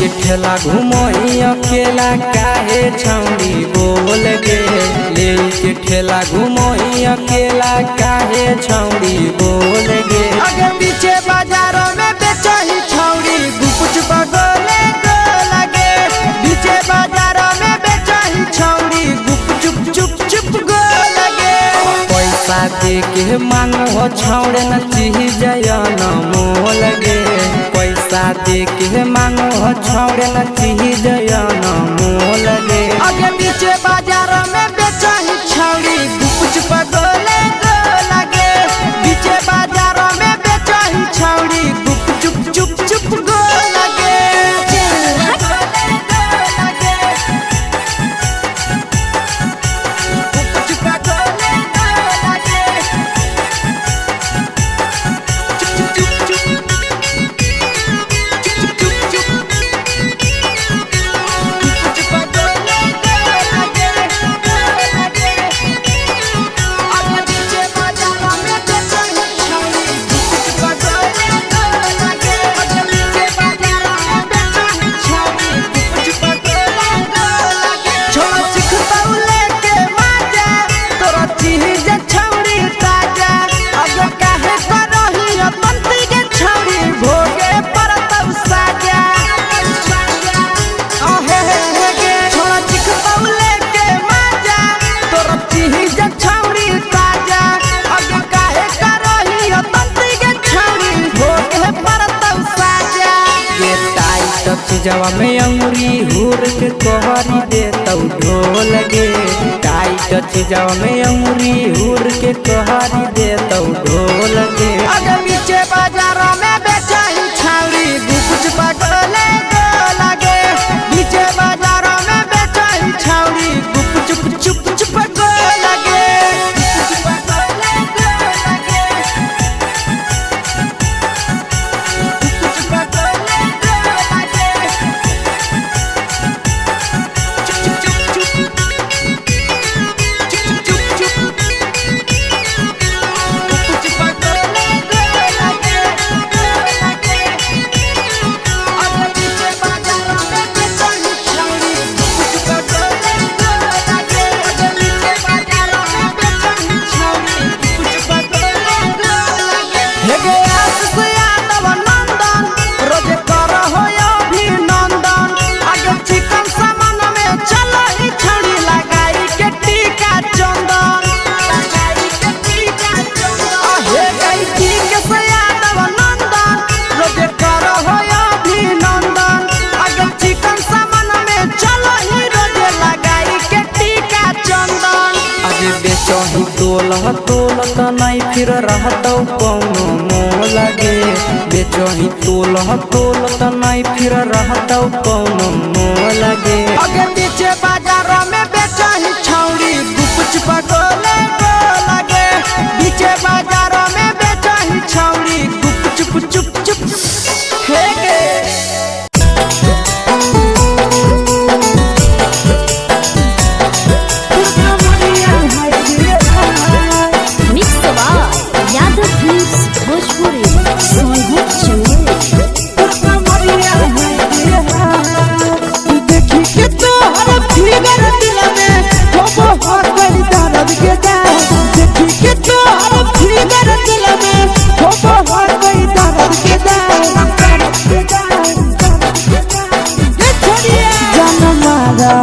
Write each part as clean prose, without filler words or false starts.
के ठेला घुमोही अकेला काहे छौड़ी बोल गे। ले के ठेला घुमोही अकेला काहे छौड़ी बोल गे। आगे पीछे बाजारों में बेचही छौड़ी गुपचुप गोले गोल गे। पीछे बाजारों में बेचही छौड़ी गुपचुप चुप चुप गोल गे। पैसा दे के मांगो छौड़े न चीज न मोल गे। पैसा दे के मांगो छौड़े न चीज न मोल गे। आगे पीछे बाजारों में बेचही छौड़ी गुपचुप गोले गोल गे। पीछे बाजारों में बेचही छौड़ी गुपचुप चुप चुप गोल गे। चीजवा में अंगुरी हुर के कोहरी दे तौ ढोल गे। टाइट चीजवा में अंगुरी हुर के कोहरी दे तौ ढोल गे। आगे पीछे बाजारों में बेचही छौड़ी गुपचुप गोले गोल गे। पीछे बाजारों में बेचही छौड़ी गुपचुप चुप चुप गोल गे। बेचही तोल तोल त नहीं फिर रहतौ कौनो मोल गे। बेचही तोल तोल त नहीं फिर रहतौ कौनो मोल गे। आगे पीछे बाजारों में बेचही छौड़ी गुपचुप गोले गोल गे। पीछे बाजारों में बेचही छौड़ी गुपचुप चुप चुप हे गे।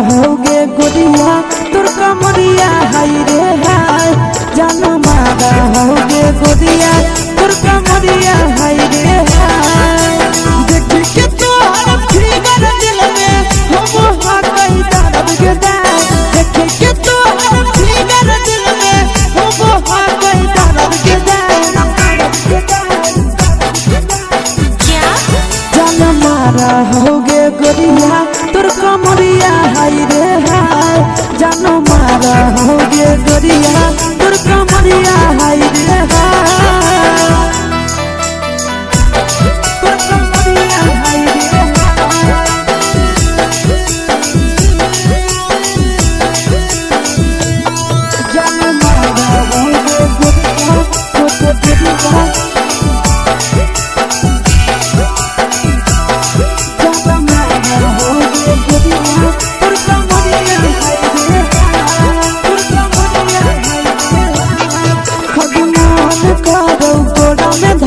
होगे गोरिया तोर कमरिया हाय रे हाय। जानो मारा होगे गोरिया तोर कमरिया हाय रे हाय। तोर कमरिया हाय रे हाय। जानो मारा होगे गोरिया तोर कमरिया। जानो मारा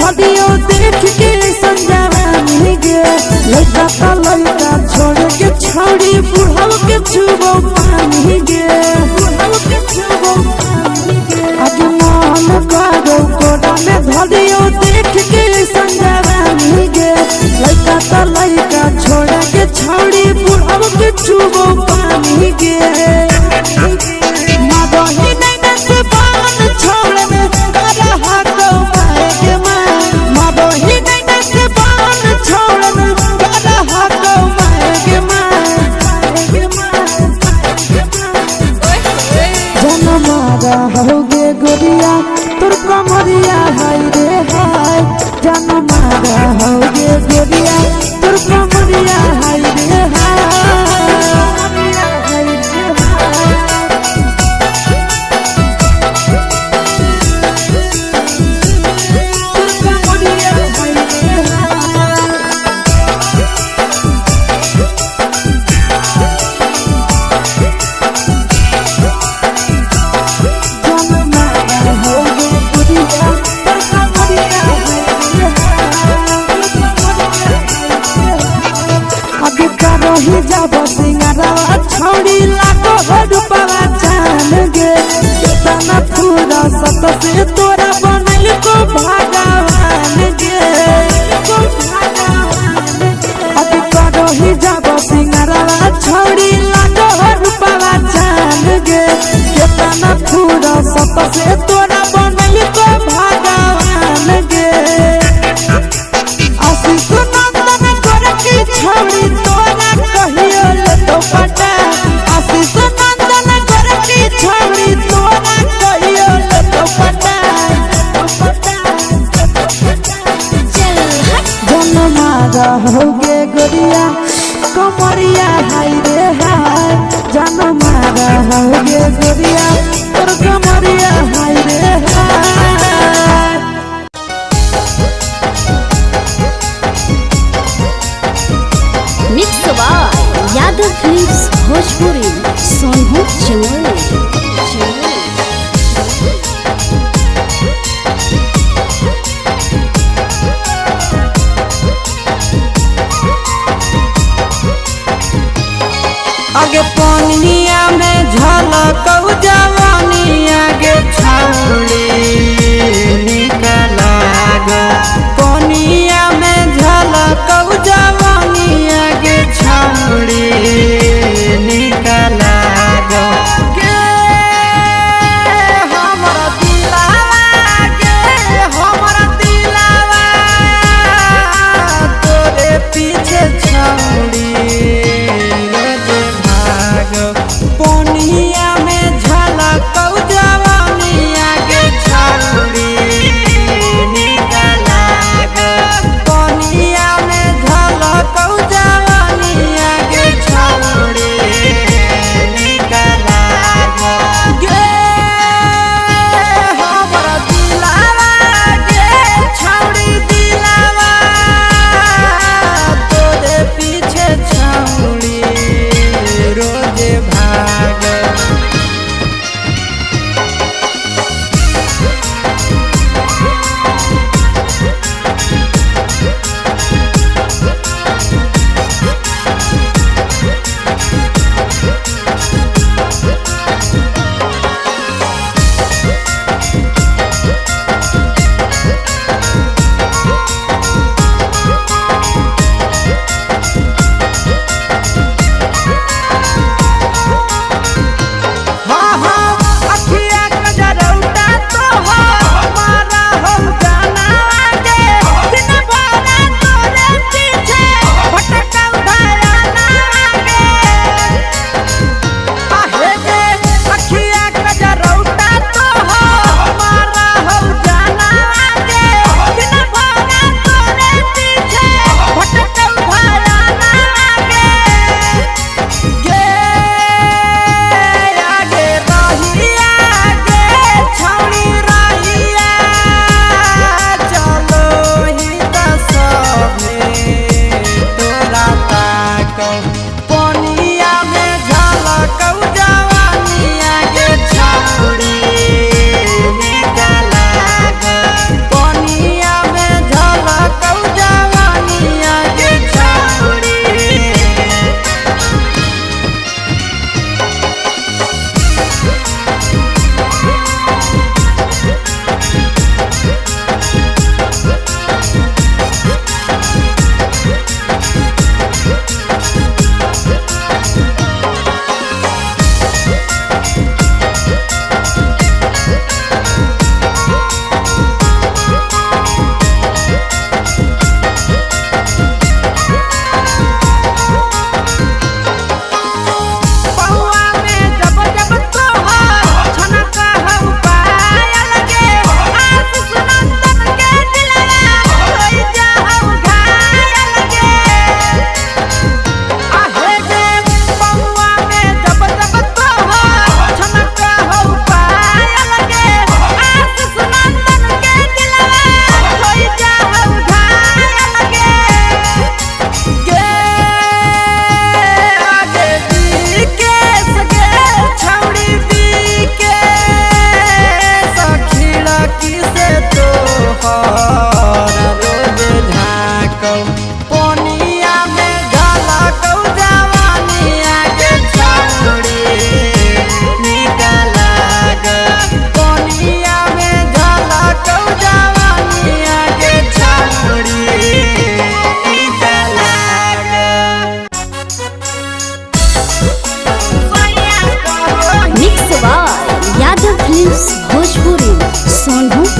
धदियो देख के संजवानी गे लइका त लइका छोड़ के छौड़ी बुढ़ऊ के छुबो पानी गे बुढ़ऊ के छुबो पानी गे आगे मन करो कोरा में धदियो देख के संजवानी गे लइका त लइका छोड़ के छौड़ी बुढ़ऊ के छुबो पानी गे मादही नैना से बान छोड़ में करा हाको माए के माँ मादही नैना से बान छोड़ में करा हाको माए के माँ जनमारा होगे गोरिया तोर कमरिया हाय रे हाय जनमारा होगे गोरिया तोर कमरिया हाय रे हाय हाय रे हाय। तोर कमरिया हाय रे हाय। जनमारा होगे गोरिया तोर कमरिया हाय रे हाय। अभी करही जाब सिंगारवा छौड़ी लागो हो रूपवा जान गे केतना फूरा सत से तोरा बनल को भगवान गे अभी करही जाब सिंगारवा छौड़ी लागो हो रूपवा जान गे केतना फूरा सत से तोरा बनल को भगवान गे आशीष नंदन गोरखी छौड़ी तोरा कहियो लेतो पटा आशीष नंदन गोरखी छौड़ी तोरा कहियो लेतो पटा जनमारा होगे गोरिया कमरिया हाय रे हाय जनमारा होगे गोरिया तोर कमरिया हाय रे हाय। Mix by Yadav films Bhojpuri Sonbhadra Chamoli. आगे पनिया में झलक जवानी आगे छौड़ी निकलाग पनिया में झलक जवानी आगे छौड़ी निकलाग गे हमर दिलावा गे हमर दिलावा तोरे पीछे छौड़ी रोज भाग।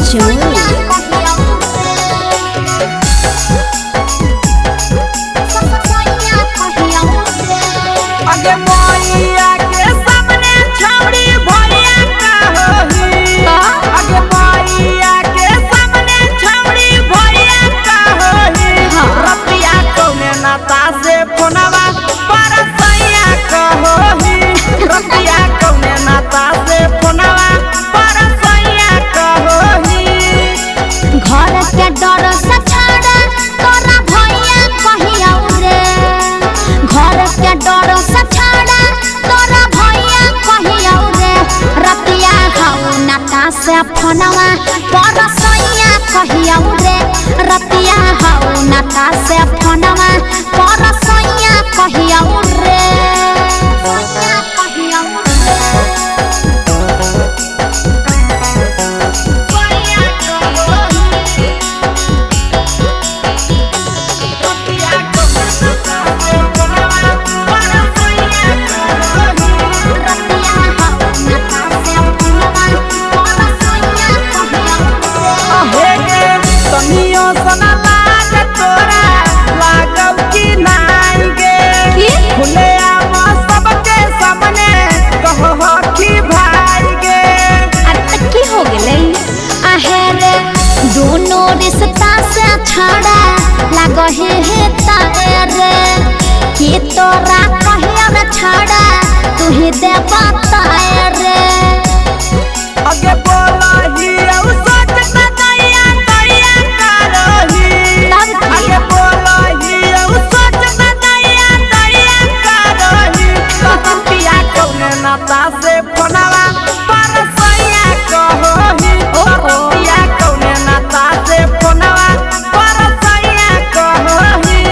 Jamui. अगे मैया के सामने छौड़ी भैया का होही। अगे मैया के सामने छौड़ी भैया का होही। रतिया कौने नाता से फोनवा पर सैया का होही। रतिया कौने नाता से फोनवा पर सैया का होही। घर के डर से छाड़ा तोरा भैया कहिया रे। घर के डर से छाड़ा तोरा भैया कहिया रे। रतिया हौ नाता से फोनवा पर सैया कहिया रे। रतिया हौ नाता से फोनवा पर सैया कहिया रे। सैया कहिया रे। रतिया हौ नाता से फोनवा पर सैया कहिया रे। अहे गे तनियो सना लाज तोरा लागब की नाई गे। खुले आम सबके सामने कहो हो की भाई गे। अरे त की हो गेलै? आहे रे दोनों रिश्ता से छाड़ा लागहे हे तारे रे। की तोरा कहिया रे छाड़ा तू ही दे बताए रे। अगे बोलही औ सोच त दैया दैया करही। तब की? अगे बोलही औ सोच त दैया दैया करही। रतिया कौने नाता से फोनवा पर सैया कहोही। रतिया कौने नाता से फोनवा पर सैया कहोही।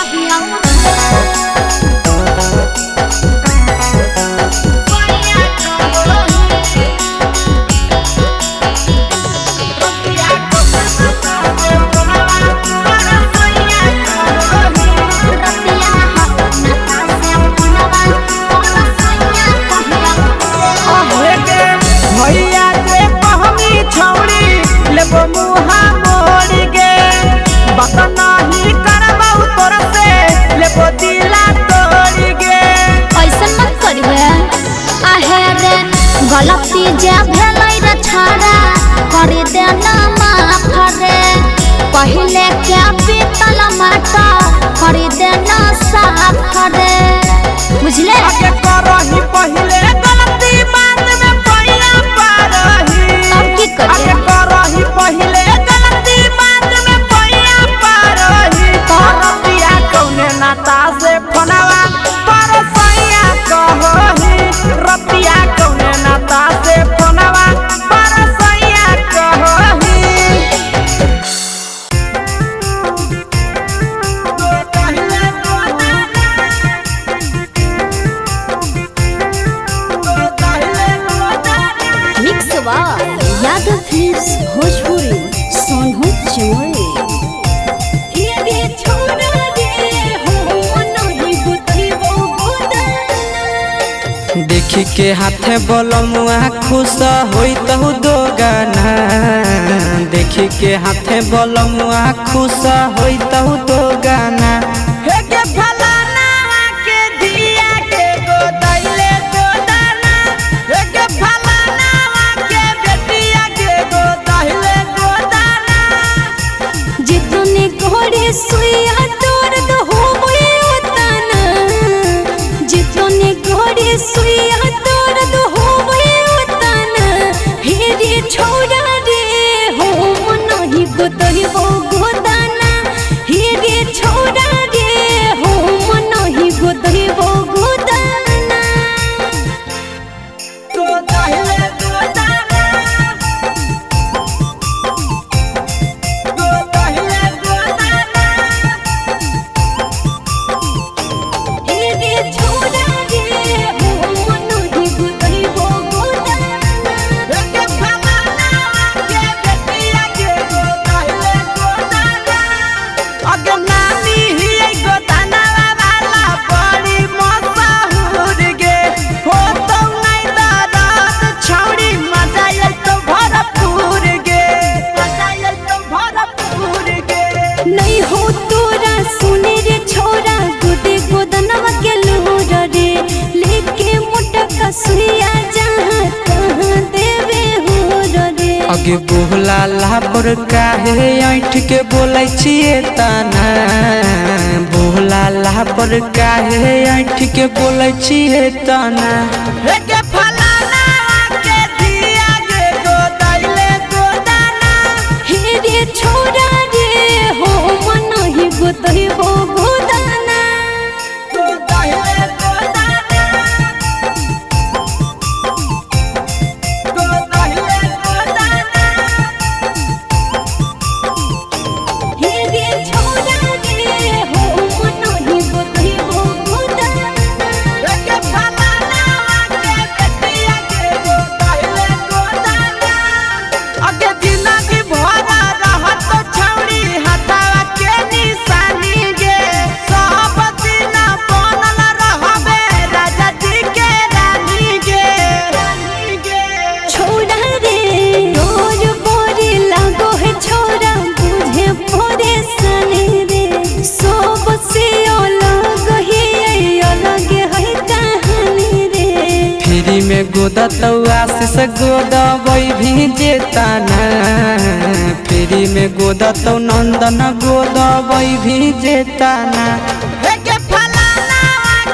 रतिया हौ नाता से फोनवा पर सैया कहिया रे। अहे गे भैया जे कहमी छौड़ी लेबो मुहा मोड़ गे। बात नाही करबौ तोर से लेबो दिला तोड़ गे। ऐसन मत करबे। आहे रे गलती जे भेलै रे छाड़ा कर देना माफ रे। पहिले के बीतल माटा कर देना साफ रे। बुझले? अगे करही पहिले गलती बाद में पैया पारही। तब की करिए? अगे करही पहिले गलती बाद में पैया पारही। रतिया कौने नाता से फोनवा पर सैया कहोही। रतिया कौने नाता से फोनवा पर सैया कहोही। Mix by Yadav films Bhojpuri Sonu Jamui. देखी के हाथे बलमुआ खुश होई तहु दो गाना। देखी के हाथे बलमुआ खुश होई तहु दो गाना। हे के फलाना के धिया के गोदैले गोदाना। हे के फलाना के बेटिया के गोदैले गोदाना। जितने घोड़े सुइया दर्द होवे उतना। जितने घोड़े सुइया दर्द होवे उतना। हे रे छोड़ा रे हो नहीं गोतई वो गोदाना। हे रे छोड़ा अगे बोला ला पर काहे ऐठ के बोलै छिए तना। बोला ला पर काहे ऐठ के बोलै छिए तना। हे के फलाना के दिया गे गोदाइले गोदाना। हे रे छोरा रे हो मन ही गोतइबो गोदाना। गोदाइले गोदाना। गोदाइले गोदाना। हे रे छोरा रे हो मन ही गोतइबो गोदाना। हे के फलाना के बेटिया के गोदाइले गोदाना। अगे जिंदगी भरा रहत छौड़ी हथवा के निशानी गे। सब दिन बनल रहबे राजा जी के रानी गे। छोरा रे रोज बोरी लागो है छोरा बुझे परेशानी रे। सब से अलग ही अलग है कहानी रे। फ्री में गोदतौ आशीष गोदबै भी जेताना। फ्री में गोदतौ नंदन गोदबै भी जेताना। हे के फलाना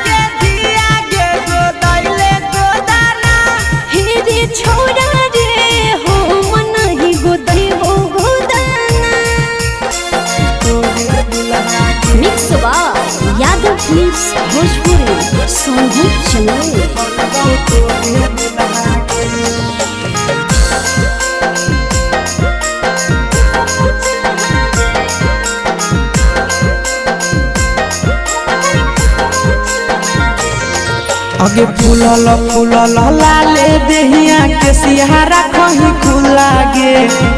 के दिया गे गोदाइले गोदाना। हे रे छोरा रे हो मन ही गोतइबो गोदाना। Mix by Yadav films Bhojpuri Sonu Chandel. अगे फूलल फूलल लाले देहिया के सिहारा कहीं खुला गे।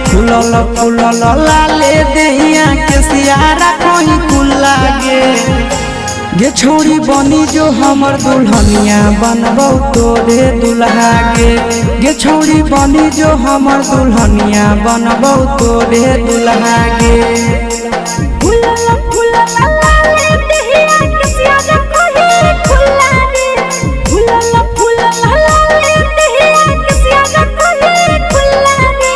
फूलल फूलल लाले देहिया के सिहारा कहीं खुला गे। गे छोड़ी बनी जो हमर दुल्हनिया बनबौ तोरे दुल्हा गे। गे छोड़ी बनी जो हमर दुल्हनिया बनबौ तोरे दुल्हा गे। फूलल फूलल लाले देहिया के सियारा कहीं खुला रे। फूलल फूलल लाले देहिया के सियारा कहीं खुला रे।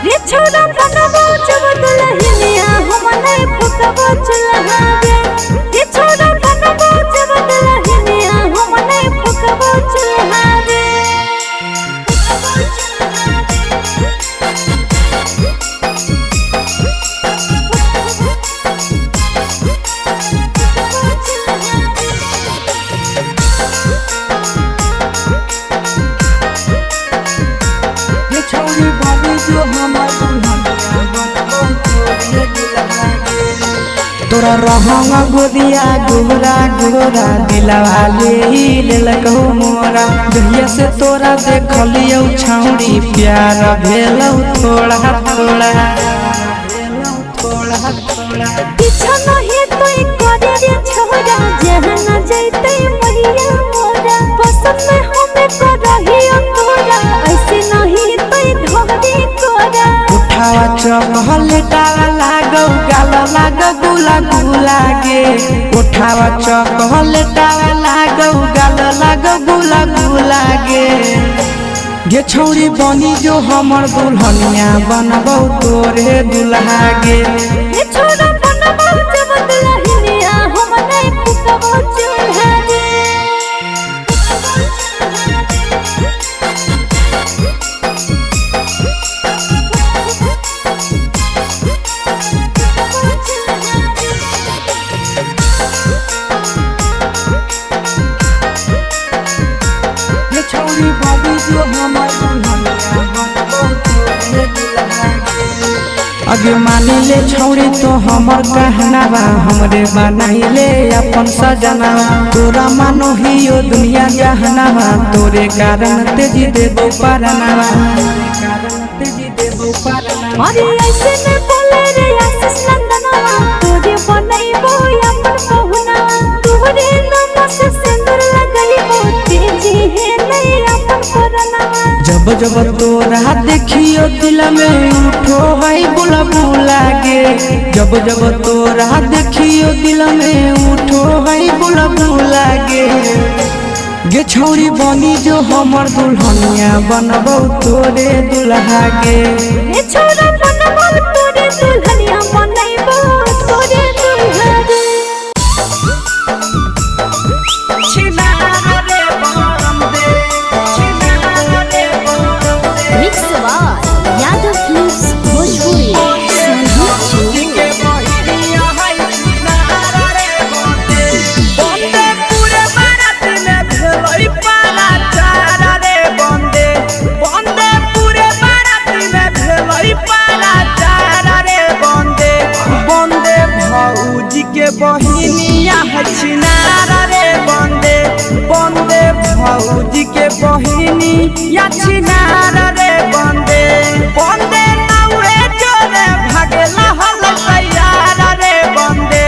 रे छोरा बनबो जब दुल्हनिया हम नहीं फुकबो चूल्हा रे। रे छोरा बनबो जब दुल्हनिया हम नहीं फुकबो चूल्हा रे। फुकबो चूल्हा गे छौरी बनी जो हमर दुल्हनिया बनबौ तोरे दुल्हा गे। तोरा रहंग गोदिया गोरा गोरा दिलवा ले लेलकौ मोरा। जहिया से तोरा देखलियौ छौरी प्यार भेलौ थोड़ा थोड़ा। पीछा नहीं तो करे रे छोरा जहाँ न जैते मैया मोरा। पसंद में हमें करही तोरा ऐसे नहीं तो धोरी कोरा। उठावा चॉकलेटावा लागौ गाल लागौ गुला गुला गे। उठावा चॉकलेटावा लागौ गाल लागौ गुला गुला गे। गे छौरी बनी जो हमर दुल्हनिया बनबौ तोरे दुल्हा गे। ये छोरा बनबो जब दुल्हनिया हम नहीं फुकबो चूल्हा रे। गे छौरी बनी जो हमर दुल्हनिया बनबौ तोरे दुल्हा गे। अगे मानिले छौरी तो हमर कहनावा हमरे बनाइले अपन सजनावा। तोरा मानो हियो दुनिया जहनावा तोरे कारण तेजी देबो परनावा। अरे ऐसे में बोले रे आशीष नंदनवा तोरे बनैबो अपन पहुना। तोरे नाम से सिंदूर लगैबो तेजी है नहीं अपन परनावा। जब जब तोरा देखियो दिल में उठो है बुला बुला गे। जब जब तोरा देखियो दिल में उठो है बुला बुला गे। गे छौरी बनी जो हमर दुल्हनिया बनबौ तोरे दुल्हा गे। रे छोरा बनबौ तोरे दुल्हनिया बनैबौ तोरे दुल्हा गे। Mix by Yadav films Bhojpuri के बहिनिया छिनारा रे बंदे बंदे भौजी के बहिनी या छिनारा रे बंदे बंदे नाउए जोरे भागेला हल तैयार रे बंदे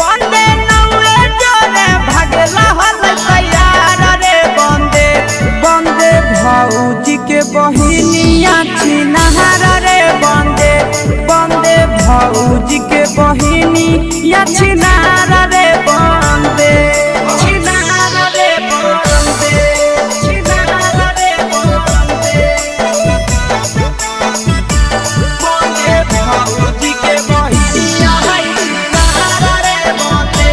बंदे नाउए जोरे भागेला हल तैयार रे बंदे बंदे भौजी के बहिनिया छिनारा रे बंदे बंदे भौजी के बहिनी या छिनारा रे बंदे छिनारा रे बंदे छिनारा रे बंदे बंदे भौजी के बहिनिया है छिनारा रे बंदे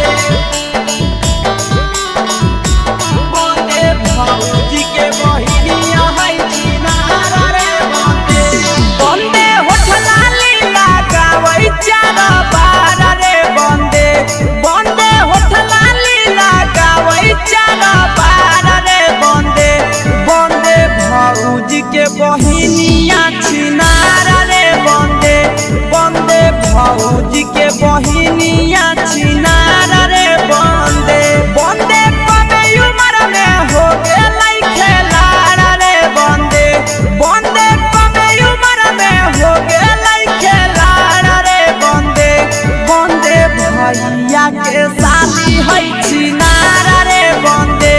बंदे भौजी के बहिनिया है छिनारा रे बंदे बंदे होठ लाली लगावै चार बार रे बंदे बंदे होठ लाली लगावै चार बार रे बंदे बंदे भौजी के बहिनिया छिनारा रे बंदे बंदे भौजी के बहिनिया छिनारा रे बंदे बंदे कमे उमर में हो गेलै खेलारा रे बंदे बंदे कमे उमर में हो गेलै खेलारा रे बंदे बंदे भैया के साली है छिनारा रे बंदे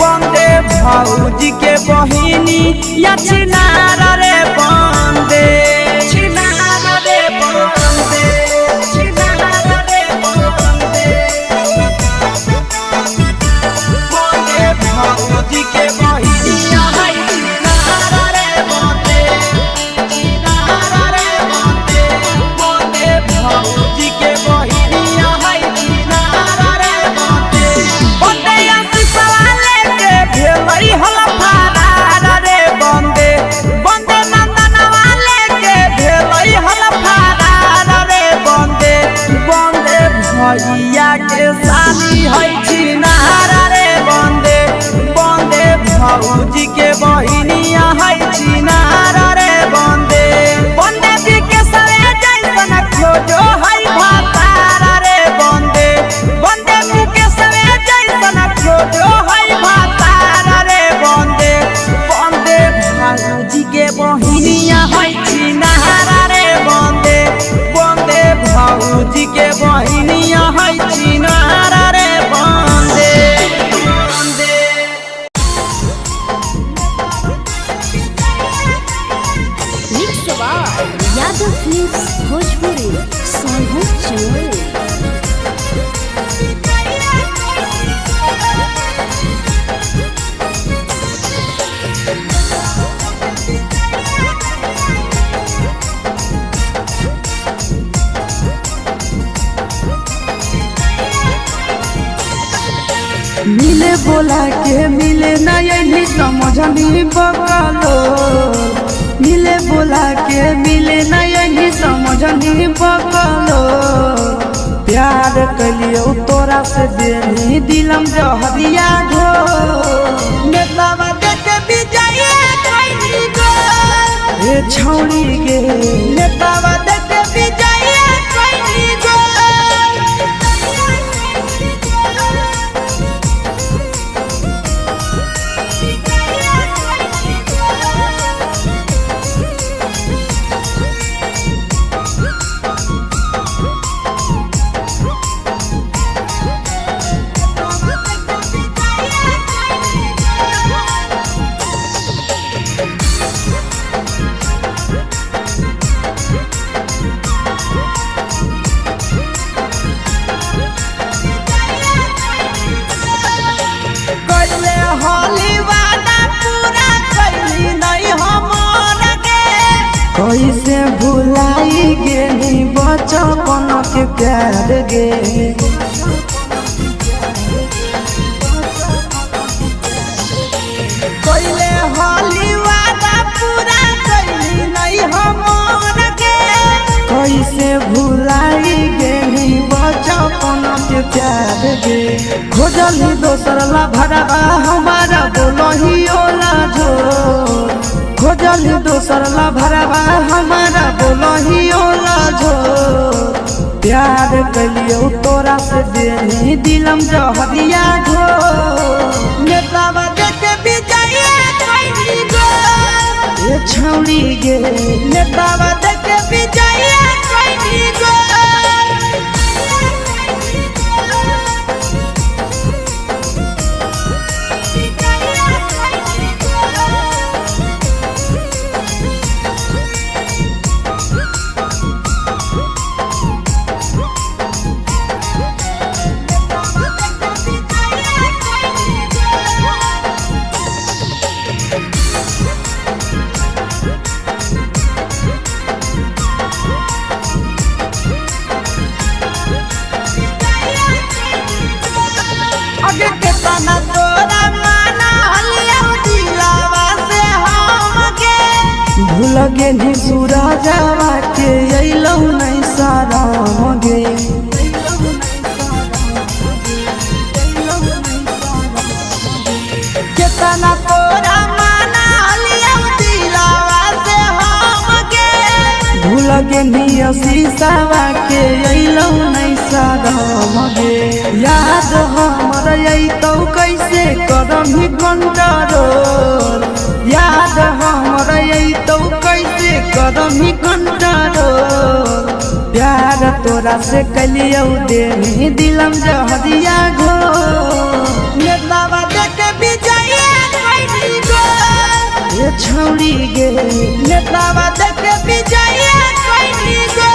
बंदे भौजी के बहिनी या छिनारा रे बंदे छिनारा रे बंदे छिनारा रे बंदे बंदे भौजी के बहिनिया है छिनारा रे बंदे छिनारा रे बंदे बंदे भौजी के बहिनिया है छिनारा रे बंदे बंदे आशीषवा लेके भेलै हलफारा रे बंदे बंदे नंदनवा लेके भेलै हलफारा रे बंदे बंदे भैया के साली है छिनारा रे बंदे बंदे भौजी के बहिनिया है छिनारा रे बंदे बंदे जी के सवे जैसन खोजो है भातारा रे बंदे बंदे मुके सवे जैसन खोजो है भातारा रे बंदे बंदे भौजी के बहिनिया है छिनारा रे बंदे बंदे भौजी के बहिनिया है छिनारा रे बंदे बंदे mix by Yadav films Bhojpuri Sonu Chamoli. मिले बोला के मिले ना यही समझनी बकलो मिले बोला के मिले ना यही समझनी बकलो प्यार कलियो तोरा से देनी दिलम जहरिया घो नेतावा देख विजय कैली गो हे छौड़ी गे नेतावा देख विजय कैली गो Thank you. कैसे भुलाई गेली बचपन के प्यार गे। कोइले होली वादा पूरा कैली नहीं हमर गे। कैसे भुलाई गेली बचपन के प्यार गे। खोजली दोसर ला भरवा हमारा बोलही ओला जो। खोजली दोसर ला भरवा हमारा बोलही ओला जो। प्यार कलियो तोरा से देनी दिलम जहरिया घो। नेतावा देख विजय कैली गो। ए छौड़ी गे। नेतावा देख विजय कैली गो। अगे केतना तोरा माना हलिया दिलावा से हम के। भूल गेली सूरजवा के अइलौ नहीं शरम गे। केतना तोरा माना हलिया दिलावा से हम के। भूल गेली शीशावा के अइलौ नहीं शरम गे। याद हमर अइतौ कैसे करम कंट्रोल। याद हमर अइतौ कैसे करम कंट्रोल। प्यार तोरा से कलियौ देनी दिलम जहरिया घो। नेतावा देख विजय कैली गो। ए छौड़ी गे। नेतावा देख विजय कैली गो।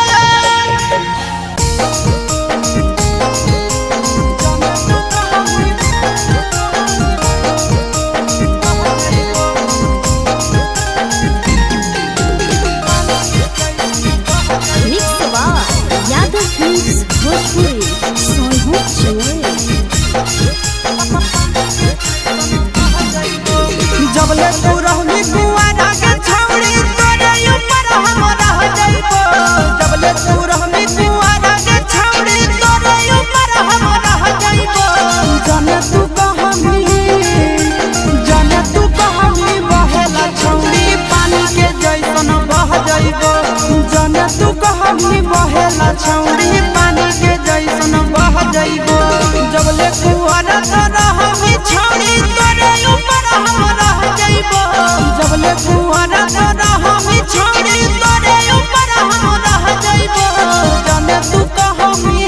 Mix by Yadav films Bhojpuri Sonu चोरी। जबले तू रहली कुंवारा के छौड़ी तोरे ऊपर हम रह जइबो। जबले तू रहली कुंवारा के छौड़ी तोरे ऊपर हम रह जइबो। जाने तू कहमी, जाने तू कहमी बहेला छौड़ी पानी के जैसन बह जइबो। जाने तू कहमी बहेला छौड़ी पानी के जैसन बह जइबो। जबले कुंवारा तो रहली छौड़ी तोरे ऊपर हम रह जइबो। जबले कुंवारा तो रहली छौड़ी तोरे ऊपर हम रह जइबो। जाने तू कहमी,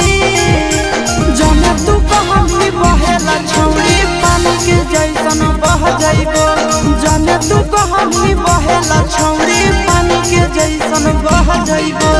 जाने तू कहमी बहेला छौड़ी पानी के जैसन बह जइबो। जाने तू कहमी बहेला छौड़ी पानी के जैसन बह जइबो।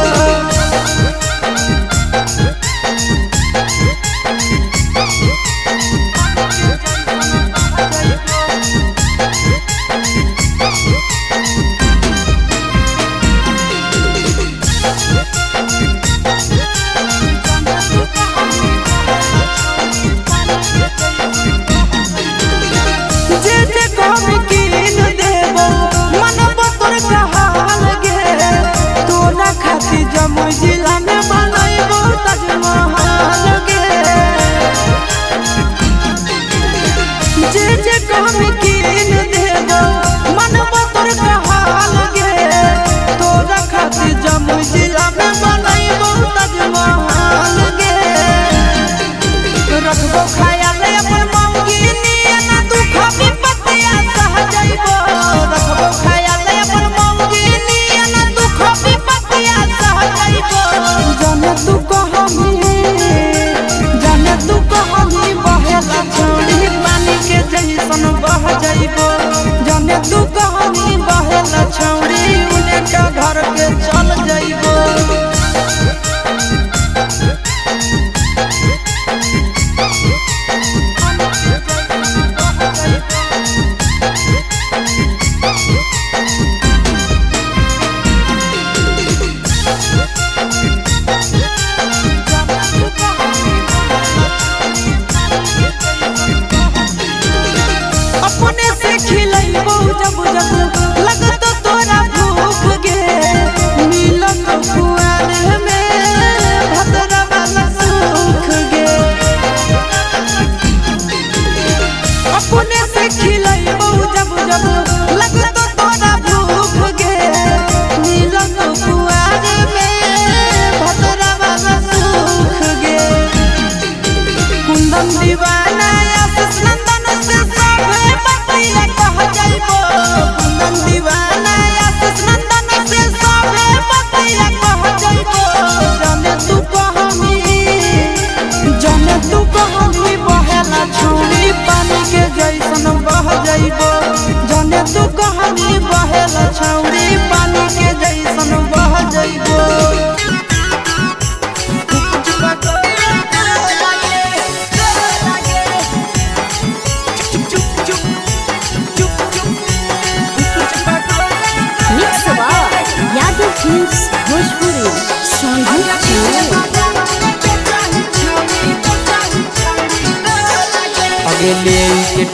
जे जे कहबी कीन देबो मनबो तोर कहाल गे। तोरा खातिर जमुई जिला में बनैबो ताजमहल गे। जे जे कहबी कीन देबो मनबो तोर कहाल गे। तोरा खातिर जमुई जिला में बनैबो ताजमहल गे। रखबो ख्याल अपन मौगी नियन दुख विपत्तिया सह जइबो। रखबो ख्याल अपन मौगी नियन दुख विपत्तिया सह जइबो।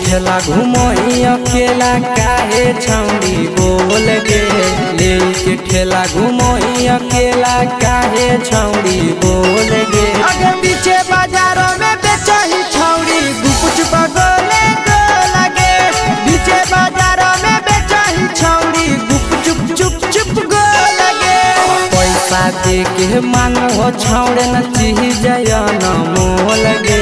ठेला घुमोही अकेला काहे छौड़ी बोल गे। लेके ठेला घुमोही अकेला काहे छौड़ी बोल गे। आगे पीछे बाजारों में बेचही छौड़ी गुपचुप गोले गोलगे। पीछे बाजारों में बेचही छौड़ी गुपचुप चुप चुप गोलगे। पैसा दे के मांगो छौड़े न चीज न मोल गे।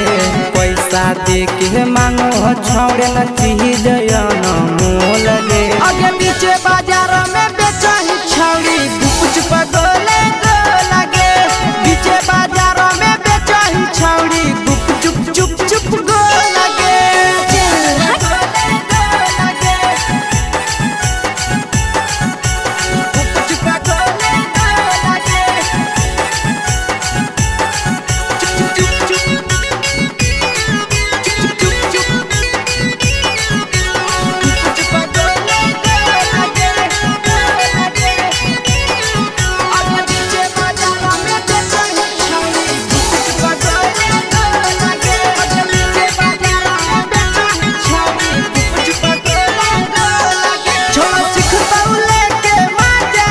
पैसा दे के मांगो छौड़े न चीज न मोल गे। आगे पीछे बाजारों में बेचही छौड़ी गुपचुप गोले गोलगे। पीछे बाजारों में बेचही छौड़ी गुपचुप चुप चुप गोलगे। गुपचुप गोले गोलगे। चुप चुप चुप चुप चुप चुप गुपचुप गोले गोलगे गोलगे। आगे पीछे बाजारों में बेचही छौड़ी गुपचुप गोले गोलगे। आगे पीछे बाजारों में बेचही छौड़ी गुपचुप गोले गोलगे। छोड़ा चिखतौ लेके माजा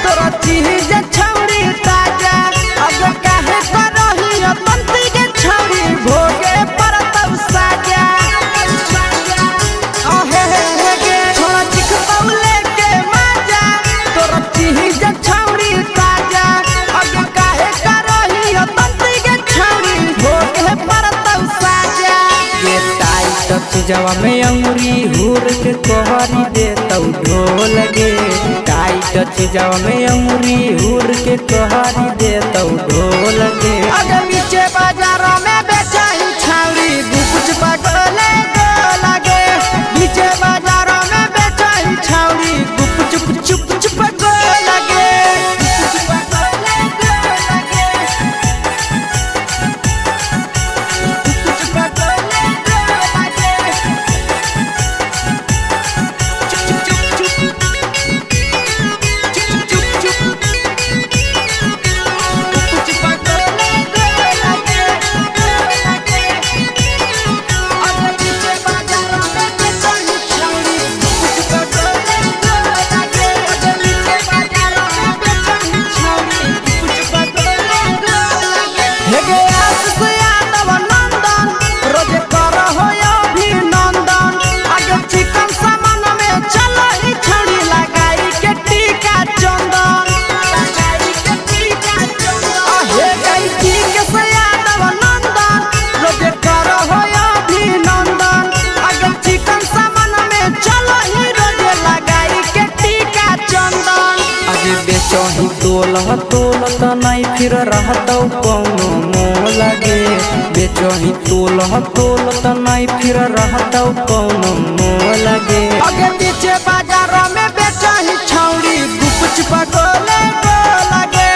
तोरा चीज छौड़ी ताजा। आगे काहे करही अतंती के छौड़ी भोगे परतौ साजा। आहे हे हे गे छोड़ा चिखतौ लेके माजा तोरा चीज छौड़ी ताजा। आगे काहे करही अतंती के छौड़ी भोगे परतौ साजा। के टाइट चीजवा में अंगुरी हुर के कोहरी देतौ ढोल गे। टाइट चीजवा में अंगुरी हुर के कोहरी देतौ ढोल गे। आगे पीछे बाजारों में बेचही छौड़ी गुपचुप गोले गोलगे। पीछे बाजारों में बेचही छौड़ी गुपचुप चुप चुप गोलगे। गुपचुप गोले गोलगे। गुपचुप गोले गोलगे। चुप चुप चुप चुप चुप चुप गुपचुप गोले गोलगे गोलगे। आगे पीछे बाजारों में बेचही छौड़ी गुपचुप गोले गोलगे। आगे पीछे बाजारों में बेचही छौड़ी गुपचुप गोले गोलगे। हे गे आशीष यादव नंदन रोज करहो अभिनंदन। आगे चिकन सामान में चलही छौड़ी लगाई के टीका चंदन। लगाई के टीका चंदन। हे गई ठीक से यादव नंदन रोज करहो अभिनंदन। आगे चिकन सामान में चलही रोज लगाई के टीका चंदन। अगे बेचही तोल तोल त नहीं फिर रहतौ कौनो मोल गे। बेचही तोल तोल त नहीं फिर रहतौ कौनो मोल गे। आगे पीछे बाजारों में बेचही छौड़ी गुपचुप गोले गोलगे।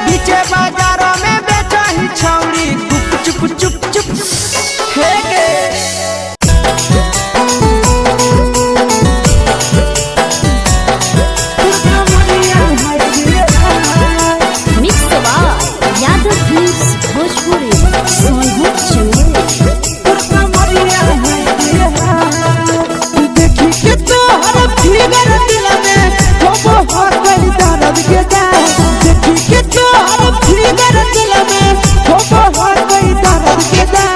पीछे बाजारों में बेचही छौड़ी गुपचुप चुप चुप हे गे। तोर कमरिया हाय रे हाय। Mix by Yadav films Bhojpuri Sonhar Chamoli. तोर कमरिया हाय रे हाय। देखी के तोहर फिगर दिल में हो हो गइल दर्द के दाग। देखी के तोहर फिगर दिल में हो हो गइल दर्द के दाग।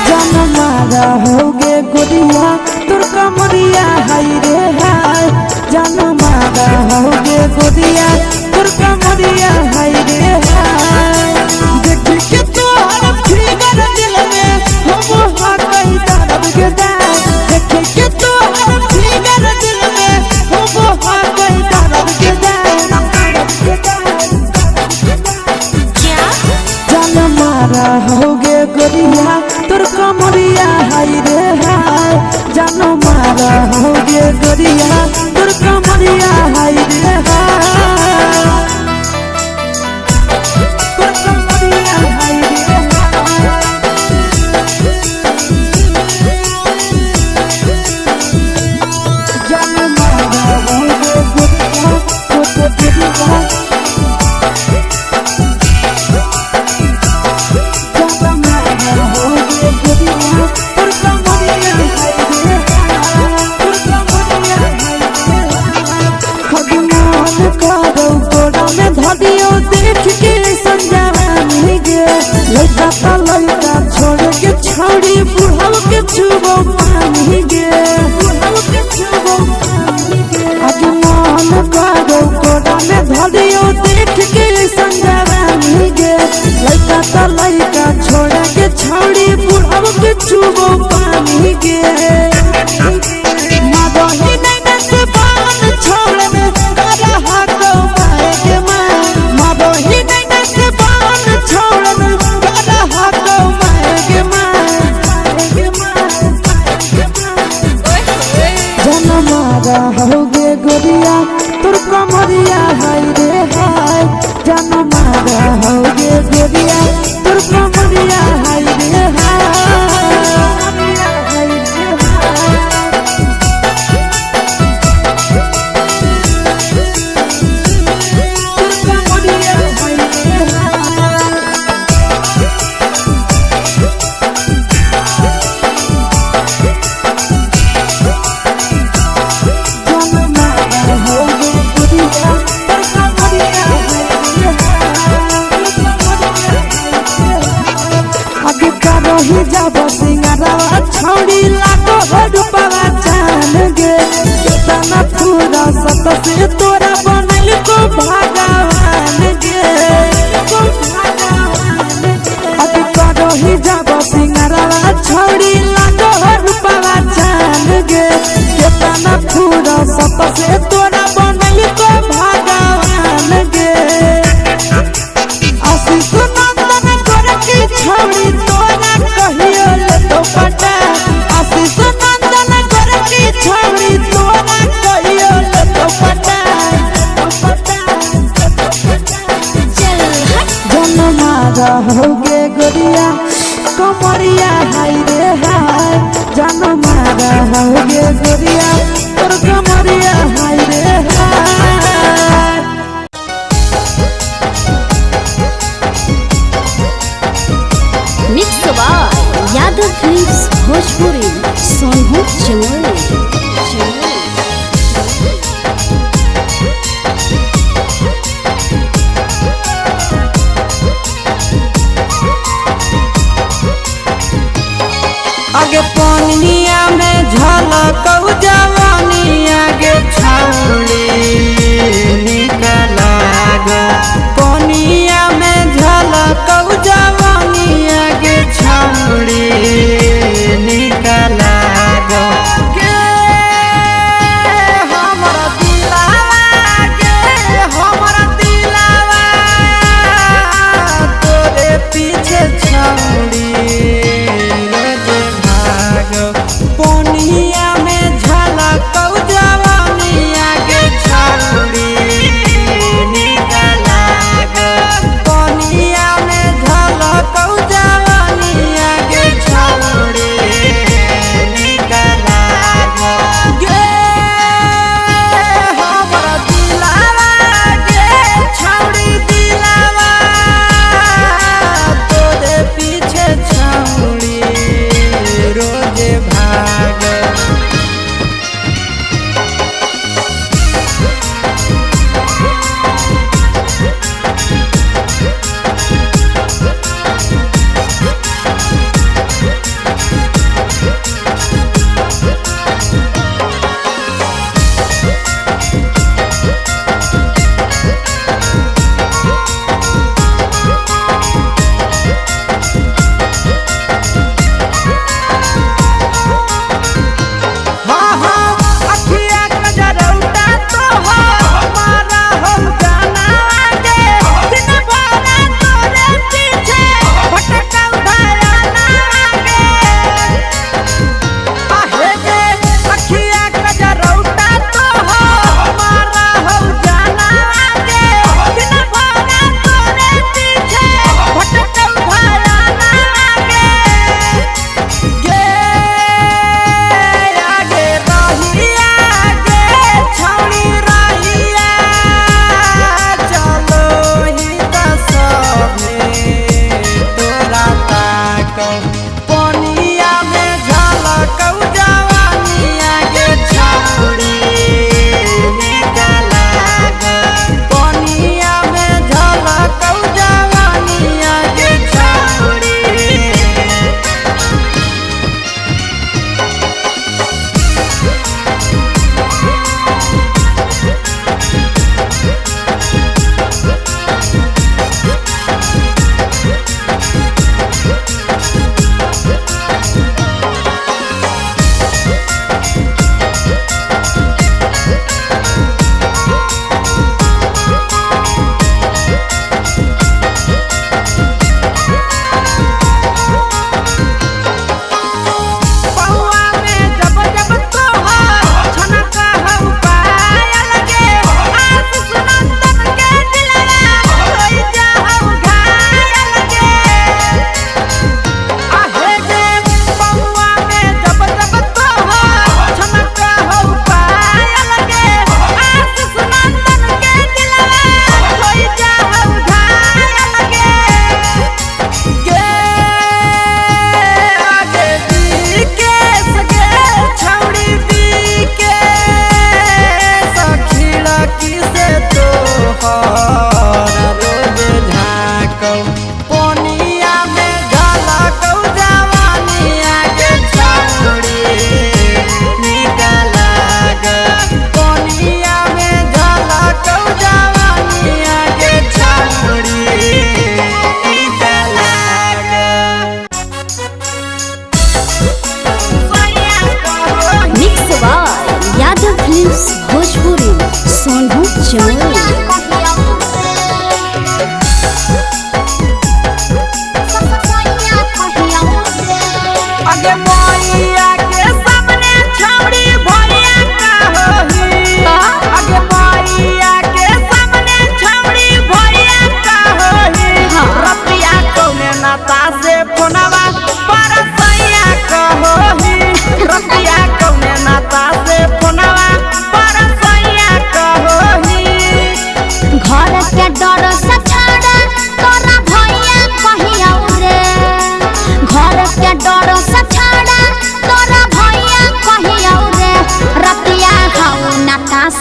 जान मारा होगे गोरिया तोर कमरिया हाय रे हाय। जान मारा होगे गोरिया तोर कमरिया हाय रे हाय। देखी के तोहर फिगर दिल में हो हो गइल दर्द के दाग। देखी के तोहर फिगर दिल में हो हो गइल दर्द के दाग। जान मारा होगे गोरिया तोर कमरिया हाय रे हाय। जान मारा होगे गोरिया तोर कमरिया हाय रे हाय। तोर कमरिया हाय रे हाय। जान मारा होगे गोरिया तोर कमरिया जान मारा छौड़ी बुढ़ऊ के छुबो पानी गे, बुढ़ऊ के छुबो पानी गे। आगे मन करो कोरा में धरियो देख के संजवानी गे, लइका त लइका छोड़ा के छौड़ी बुढ़ऊ के छुबो पानी गे। मादही नैना से बान छोड़ में करा हाको माए के माँ, मादही नैना से बान छोड़ में करा हाको माए के माँ, के माँ। जनमारा होगे गोरिया तोर कमरिया हाय रे हाय, जनमारा होगे गोरिया तोर कमरिया हाय रे हाय, हाय रे हाय। तोर कमरिया हाय रे हाय। जनमारा होगे गोरिया तोर कमरिया हाय रे हाय। आगे करही जाब सिंगारवा छौड़ी लागो हो रूपवा चान गे, केतना फूरा सत से तोरा बनल को भगवान गे, को भगवान गे। आगे करही जाब सिंगारवा छौड़ी लागो हो रूपवा चान गे, केतना फूरा सत से तोरा बनल को भगवान गे। आशीष नंदन गोरखी छौड़ी तोरा कहियो लेतो पटा, आशीष नंदन गोरखी छौड़ी तोरा कहियो लेतो पटा, चल हट। जनमारा होगे गोरिया कमरिया हाय रे हाय, जनमारा होगे गोरिया तोर कमरिया हाय रे हाय। Mix by Yadav films Bhojpuri, Sonu Chamoli. आगे पनिया में झलक जवानी आगे छौड़ी निकलाग, पनिया में झलक जवानी आगे छौड़ी निकलाग। गे हमर दिलावा, गे हमर दिलावा तोरे पीछे छौड़ी रोज भाग।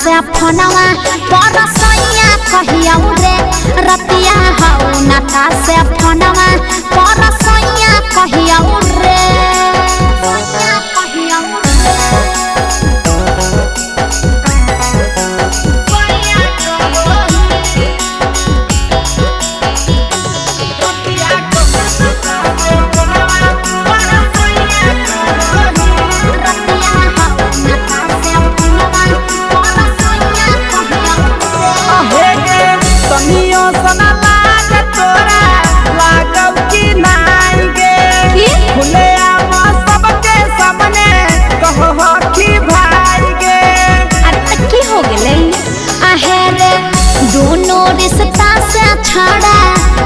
से फोनवा पर सैया कहिया रे रतिया हौ नाता से फोनवा पर सैया कहिया रे सैया कहिया रतिया हौ नाता से फोनवा पर सैया कहिया हे गे तनियो सना लाज तोरा लागौ कि नाई गे की? खुले आम सबके सामने कहो हखी भाई गे। अरे त की हो गेलै आहे रे दोनों रिश्ता से छाड़ा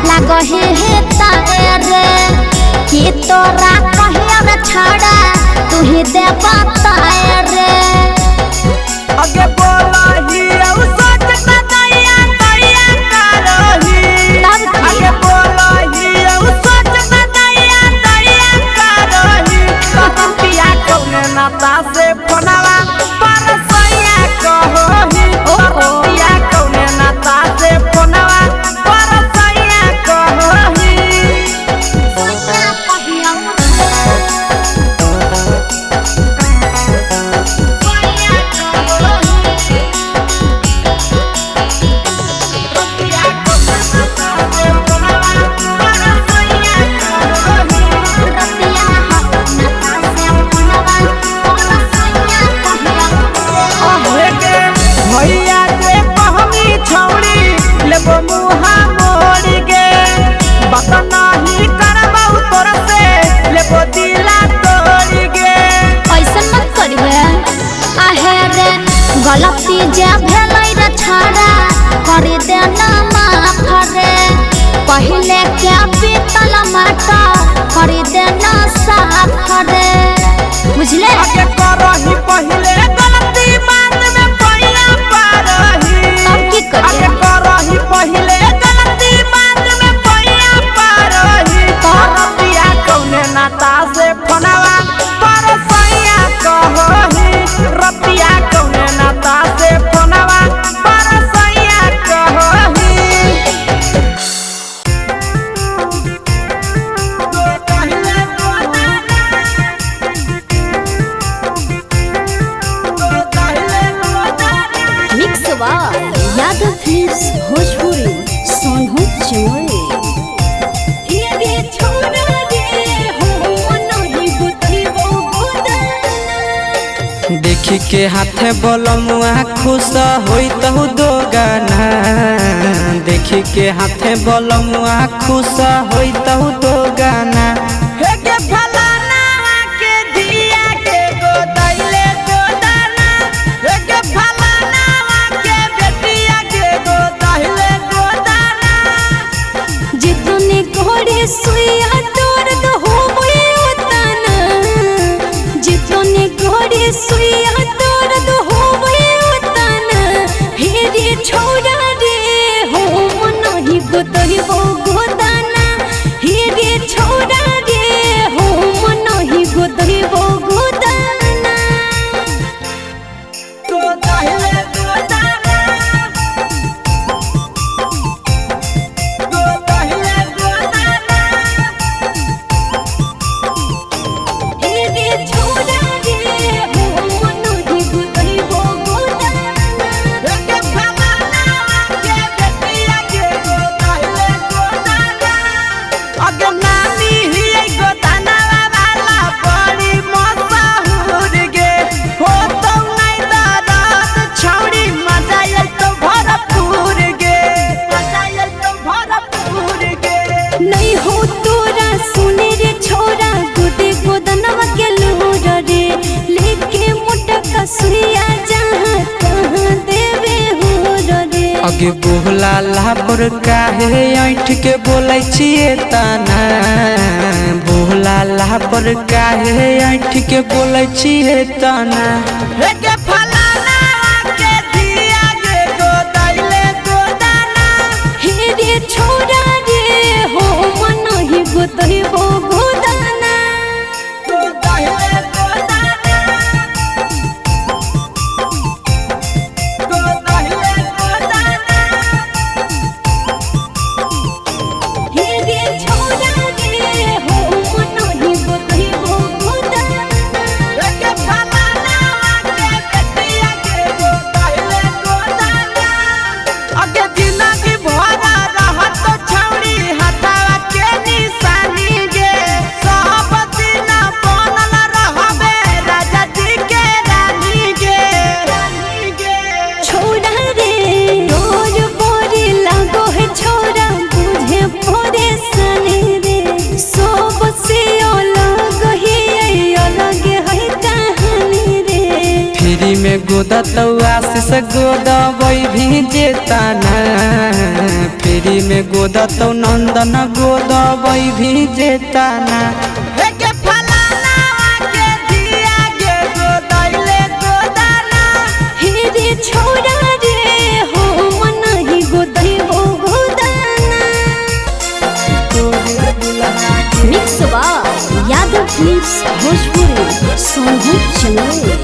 लागहे हे तारे रे की तोरा कहिया रे छाड़ा तू ही दे बताए रे। अगे बोलही औ सोचता दैया दैया करही। तब की? अगे बोलही औ सोचता दैया दैया करही। पिया कौने नाता से फोनवा पर सैया कहोही। ओहो। पिया कौने नाता से फोनवा पर सैया कहोही। भैया जे कहमी छौड़ी लेबो मुहा मोड़ गे बात नाही करबौ तोर से लेबो दिला तोड़ गे। ऐसन मत करबे आहे रे गलती जे भेलै रे छाड़ा कर देना माफ रे पहिले के पीतल माटा कर देना साफ रे बुझले। आगे करही पहिले गलती बाद में पैया पारही। तब की करिए? आगे करही पहिले गलती बाद में पैया पारही। रतिया कौने नाता से फोनवा पर सैया कहोही। रतिया कौने नाता से फोनवा पर सैया कहोही। मिक्स बा यादव फिल्म्स भोजपुरी सोनू चमोली। देखी के हाथे बोलमुआ खुश होई तहु दो गाना। देखी के हाथे बोलमुआ खुश होई तहु दो गाना। हे के फलाना के दिया के गोदैले गोदाना। हे के फलाना के बेटिया के गोदैले गोदाना। जितने घोड़े सुइया दर्द होवे उतना, जितने घोड़े सुइया दर्द होवे उतना, हे रे छोरा रे हो नहीं गोतइबो गोदाना, हे रे छोरा रे हो नहीं गोतइबो गोदाना। गोदैले गोदाना। गोदैले गोदाना। हे रे छोरा रे हो नहीं गोतइबो गोदाना। हे के फलाना के बेटिया के गोदैले गोदाना। अगे नानी हियै गोदाना वाला बड़ी मशहूर गे। हो तो नै दरद छौड़ी मजा आयल तो भरपूर गे। मजा आयल तो भरपूर गे। नहीं हो तोरा सुने रे छोरा गोदे गोदनवा के लूर रे, लेके मोटा कसुइया जहाँ तहाँ देवे हो रे। अगे बोला लापर काहे ऐठ के बोलै छियै तना। बोला लापर काहे ऐठ के बोलै छियै तना। हे के फलाना के दिया गे गोदैले गोदाना। हे रे छोरा रे हो मन ही गोतइबो गोदाना। गोदैले गोदाना। गोदतौ आशीष गोदबै भी जेताना। फ्री में गोदतौ नंदन गोदबै भी जेताना। हे के फलाना के दिया गे गोदैले गोदाना। हे रे छोरा रे हो मन ही गोदै हो गोदाना। Mix by Yadav films Bhojpuri Sonu Chandel.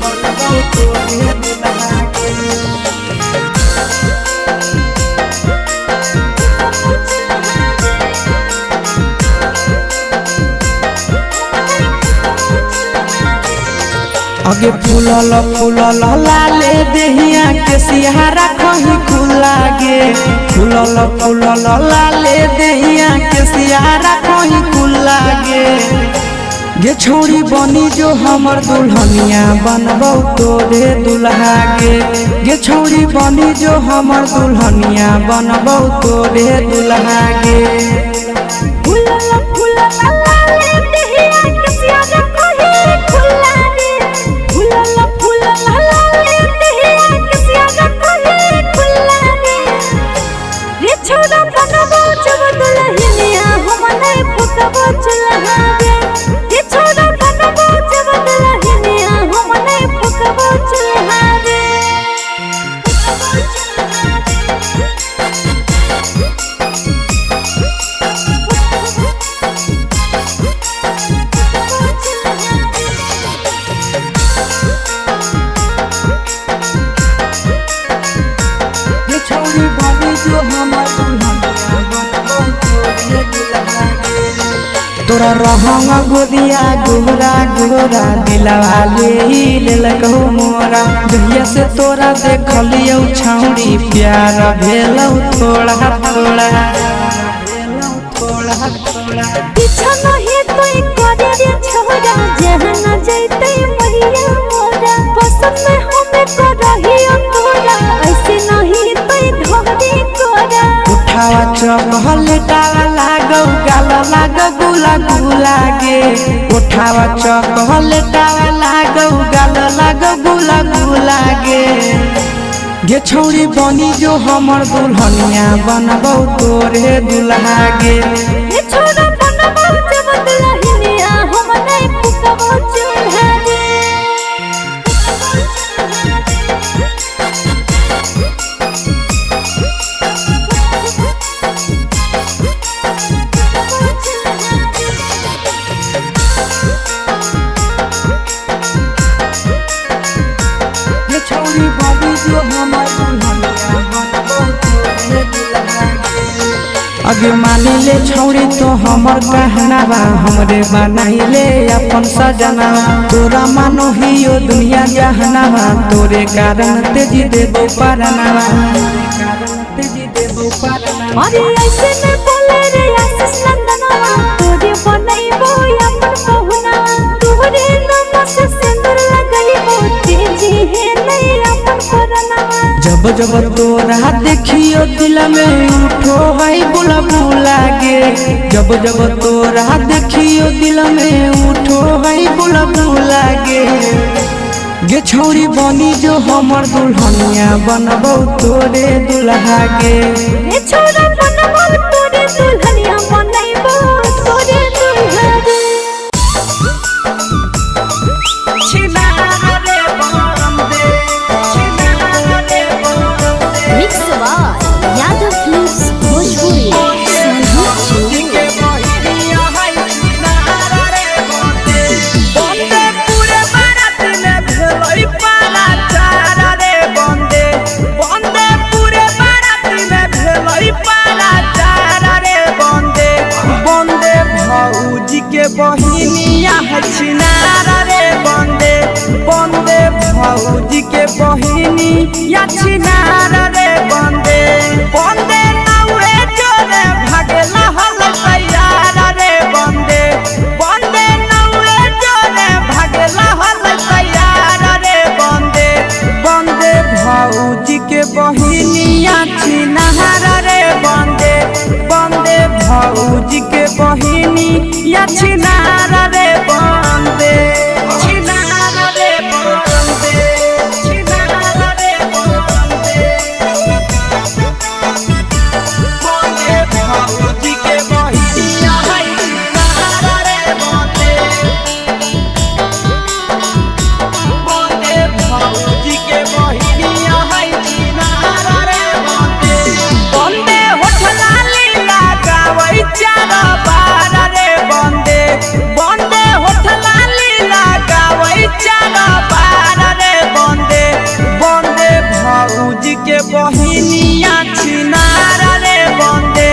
अगे फूलल फूलल लाले देहिया के सिहारा कहीं खुला गे। फूलल फूलल लाले देहिया के सिहारा कहीं खुला गे। गे छौरी बनी जो हमर दुल्हनिया बनबौ तोरे दुल्हा गे। गे छौरी बनी जो हमर दुल्हनिया बनबौ तोरे दुल्हा गे। फूलल फूलल लाले देहिया के सियारा कहीं खुला रे। फूलल फूलल लाले देहिया के सियारा कहीं खुला रे। रे छोरा बनबो जब दुल्हनिया हम नहीं फुकबो चूल्हा रे। रे छोरा बनबो जब दुल्हनिया हम नहीं फुकबो चूल्हा रे। गे छौरी बनी जो हमर दुल्हनिया बनबौ तोरे दुल्हा गे। तोरा रहंग गोदिया गोरा गोरा दिलवा ले लेलकौ मोरा। जहिया से तोरा देखलियौ छौरी प्यार भेलौ थोड़ा थोड़ा। पीछा नहीं तोय करे रे छोरा जहाँ न जैते मैया मोरा। पसंद में हमें करहियो तोरा ऐसे नहीं तोय धोरे कोरा। उठावा चॉकलेटावा लागौ गाल लागौ गुला गुला गे। उठावा चॉकलेटावा लागौ गाल लागौ गुला गुला गे। गे छौरी बनी जो हमर दुल्हनिया बनबौ तोरे दुल्हा गे। रे छोरा बनबो जब दुल्हनिया हम नहीं फुकबो चूल्हा रे। गे छौरी बनी जो हमर दुल्हनिया बनबौ तोरे दुल्हा गे। अगे मानी ले छौरी तो हमर कहनावा हमरे बनाइले अपन सजना। तोरा मानो हियो दुनिया जहनावा तोरे कारण तेजी देबो परनावा। अरे ऐसे न बोले रे आशीष नंदनवा तोरे बनैबो अपन पहुना। तोरे नाम से सिंदूर लगैबो तेजी है नहीं अपन परनावा। जब जब तोरा देखियो दिल में उठो है बुला बुला गे। जब जब तोरा देखियो दिल में उठो है बुला बुला गे। गे छौरी बनी जो हमर दुल्हनिया बनबौ तोरे दुल्हा गे। रे छोरा बनबो तोरे दुल्हनिया बनैबो तोरे दुल्हा रे। Mix by Yadav films Bhojpuri Sonu Chandel. के बहिनिया छिनारा रे बंदे बंदे भौजी के बहिनी या छिनारा रे बंदे बंदे नाउए जोरे भागेला हल तैयार रे बंदे बंदे नाउए जोरे भागेला हल तैयार रे बंदे बंदे भौजी के बहिनिया छिनारा रे बंदे बंदे भौजी के बहिनी या छिनारा रे बंदे छिनारा रे बंदे छिनारा के बहिनिया छिनारा रे बंदे,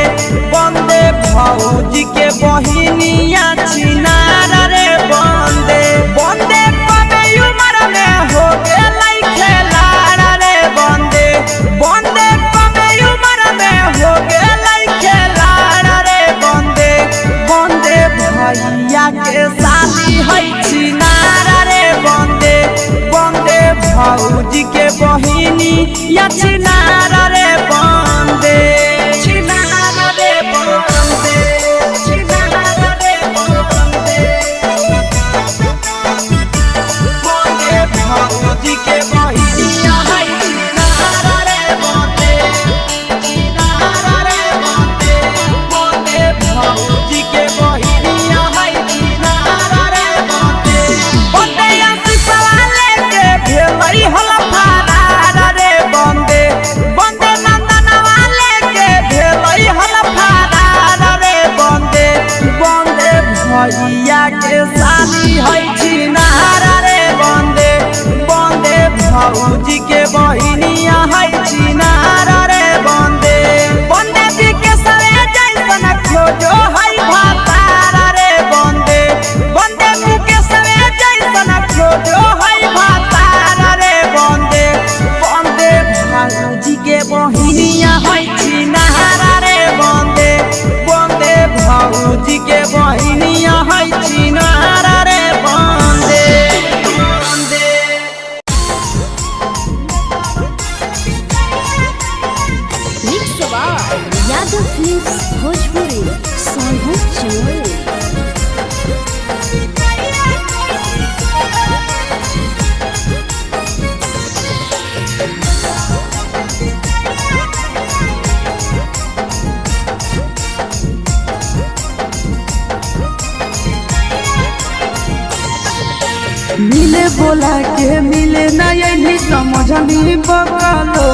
बंदे भौजी के बहिनिया छिनारा रे बंदे। बंदे कबे उमर में हो गेलै खेलाड़ा रे बंदे, बंदे कबे उमर में हो गेलै खेलाड़ा रे बंदे। बंदे भैया के साली है छिनारा रे बंदे, बंदे भौजी के बहिनी या छिनारा रे बंदे, छिनारा रे बंदे, छिनारा रे बंदे। बंदे भौजी के बहिनिया है छिनारा रे बंदे, छिनारा रे बंदे। बंदे भौजी के बहिनिया है छिनारा रे बंदे। बंदे आशीषवा लेके भेलै हल फारारा रे बंदे, बंदे नंदनवा लेके भेलै हल फारारा रे बंदे। बंदे भैया के साली है छिनारा रे बंदे, बंदे भौजी के बहिनिया है छिनारा रे बंदे। बंदे के सरे जैसन खोजो है भातारा रे बंदे, बंदे मुकेशवे जैसन खोजो है भातारा रे बंदे। बंदे भौजी के बहिनिया है छिनारा रे बंदे, बंदे भौजी के बहिनिया है छिनारा रे बंदे, बंदे। Mix by Yadav films Bhojpuri Sonu Chamoli. मिले बोला के मिले ना यही समझनी बकलो,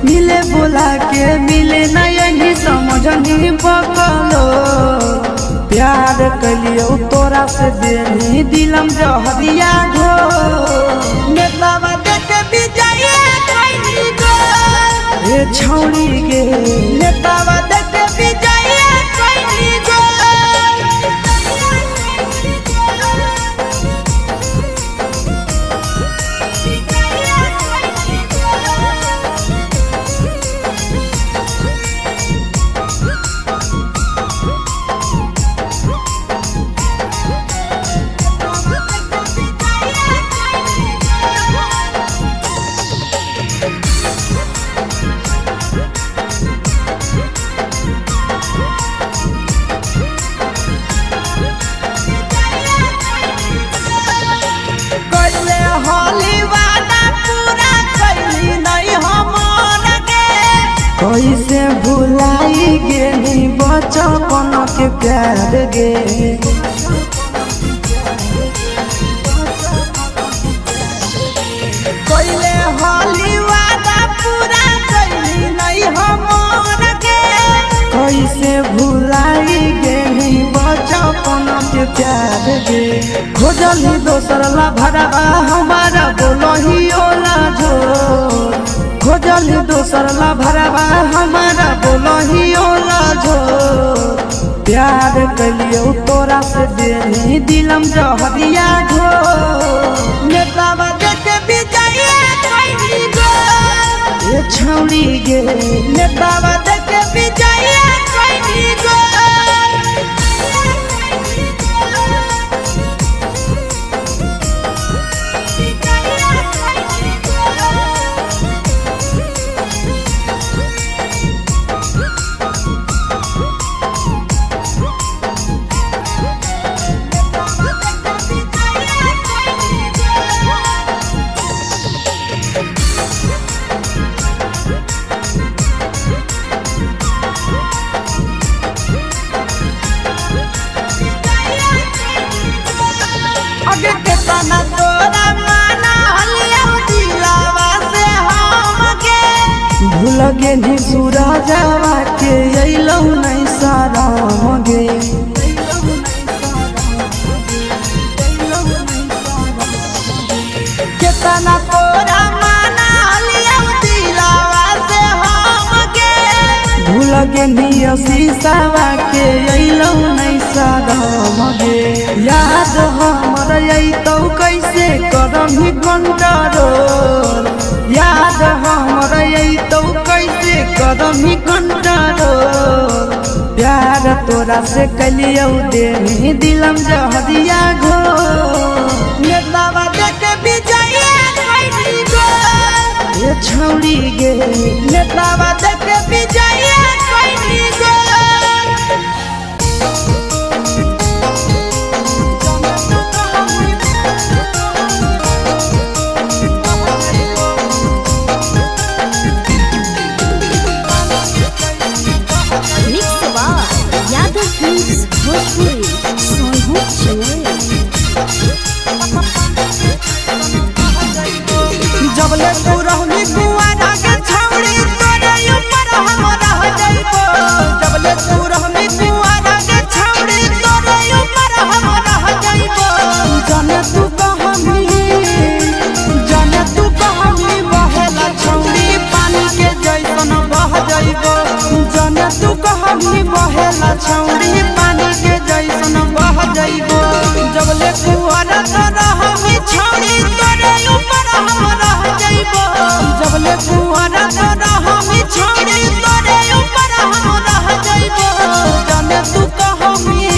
मिले बोला के मिले ना यही समझनी बकलो। प्यार कलियो तोरा से देनी दिलम जहरिया घो, नेतावा देख विजय कैली गो, हे छौड़ी गे। नेतावा देख विजय कैली गो। कैले होली वादा पूरा कैली नहीं हमर गे, कैसे भुलाई गेली बचपन के प्यार गे। कैले होली वादा पूरा कैली नहीं हमर गे, कैसे भुलाई गेली बचपन के प्यार गे। खोजली दोसर ला भरवा हमारा बोलही ओला झो, खोजली दोसर ला भरवा हमारा बोलही ओला झो। प्यार कलियो तोरा से देनी दिलम जहरिया घो, नेतावा देख विजय कैली गो, ए छौड़ी गे। नेतावा देख विजय कैली गो। अगे केतना तोरा माना हलिया दिलावा से हमके, भूल गेली सूरजवा के अइलौ नहीं शरम गे। केतना तोरा माना हलिया दिलावा पेनियो शीशावा के अइलौ नै शरम गे। याद हमर अइतौ कैसे करम ही कंट्रोल, याद हमर अइतौ कैसे करम ही कंट्रोल। प्यार तोरा से कलियौ देनी दिलम जहरिया घो। नेतावा देख विजय कैनी गो। ए छौड़ी गे। नेतावा देख विजय कैनी गो। Mix by Yadav films Bhojpuri Sonu Channel. जबले तू रहली कुआरा के छौड़ी तोरे ऊपर हम रह जइबो। जबले तू रहली कुआरा के छौड़ी तोरे ऊपर हम रह जइबो। जाने तू कहमी, जाने तू कहमी बहेला छौड़ी पानी के जैसन बह जइबो। जाने तू कहमी बहेला छौड़ी पानी के जैसन बह जइबो। जबले कुआरा तो रहमी छौड़ी तोरे ऊपर हम रह जइबो। जबले कुआरा तो रहमी छौड़ी तोरे ऊपर हम रह जइबो। जाने तू कहमी,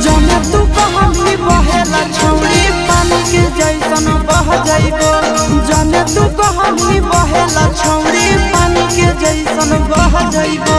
जाने तू कहमी बहेला छौड़ी पानी के जैसन बह जइबो। जाने तू कहमी बहेला छौड़ी पानी के जैसन बह जइबो।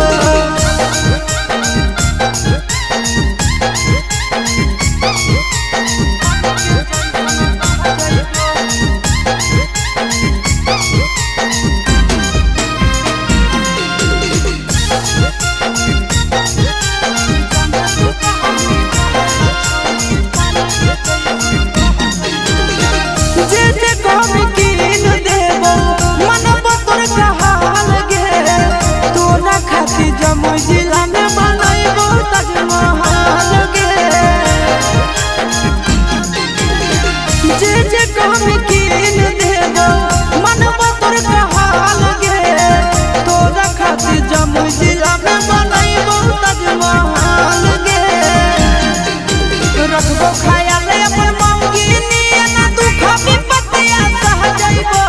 जे जे कहबी कीन देबो मनबो तोर कहाल गे। तोरा खातिर जमुई जिला में बनैबो ताजमहल गे। जे जे कहबी कीन देबो मनबो तोर कहाल गे। तोरा खातिर जमुई जिला में बनैबो ताजमहल गे। रखबो ख्याल अपन मौगिनी ना दुख विपत्तिया सह जइबो।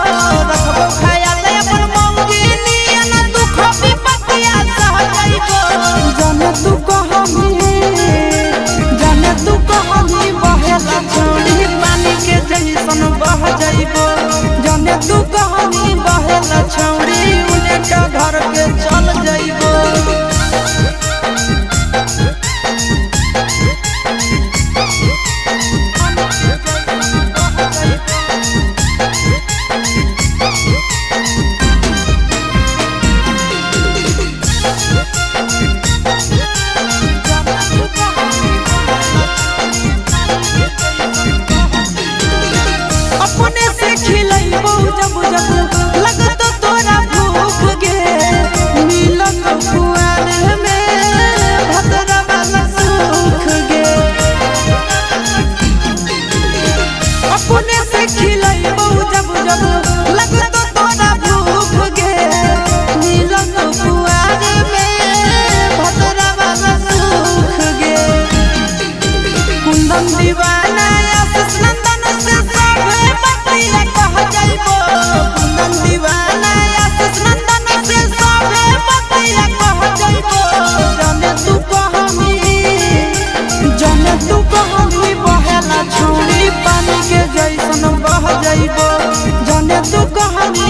रखबो ख्याल अपन मौगिनी ना दुख विपत्तिया सह जइबो। जाने तू कहमी, जाने तू कहमी बहेला छौड़ी पानी के जैसन बह जइबो। जाने तू कहमी बहेला छौड़ी उने का घर के चल जइबो। अपने से खिलैबो जब जब लगत तोरा भूख गे। मिलत कुआर में भद्रा वाला सुख गे। अपने से खिलैबो जब जब लगत तोरा भूख गे। मिलत कुआर में भद्रा वाला सुख गे। कुंदन दीवाना आशीष नंदन से सभे बतिया कह जइबो। कुंदन दीवाना आशीष नंदन से सभे बतिया कह जइबो। जाने तू कहमी, जाने तू कहमी बहेला छौड़ी पानी के जैसन बह जइबो। जाने तू कहमी।